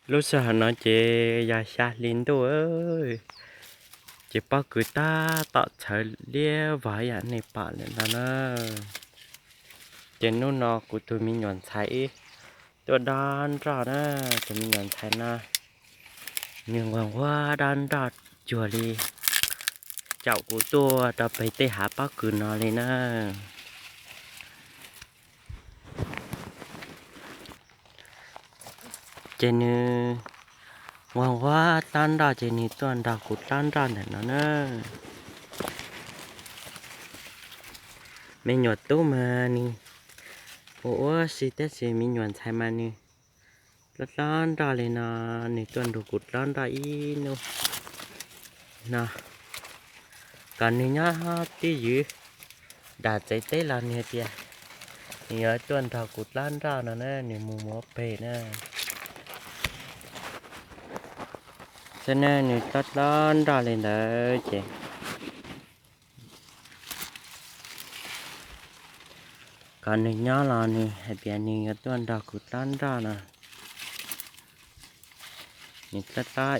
Lub sij hawm no ces yog xya hli ntuj, ces pob kws tab tom txhawv liab vog yam nej pom lawm ntag na. Ces hnub no kuv tus me nyuam ntxhais wb tuaj dob nroj na. Tus me nyuam ntxhais no nws nquag nquag dob nroj cuag li caum kuv tuaj rau pem tej hav pob kws no li na. Ces nws nquag nquag dob nroj ces nws tuaj nrog kuv dob nroj ntawm no na. Me nyuam tub mas nws ua ua si tab sis me nyuam ntxhais mas nws dob dob nroj li no, nws tuaj nrog kuv dob nroj ib hnub no, kom nws nyob twj ywm. Dam txawv teb los nws hais tias nws yuav tuaj nrog kuv dob nroj no na, nws mus mus pem na. Xwb na, nws dob dob nroj li ntawd ces kom nws nyob los nws hais tias nws yuav tuaj nrog kuv dob nroj no. Nws dob dob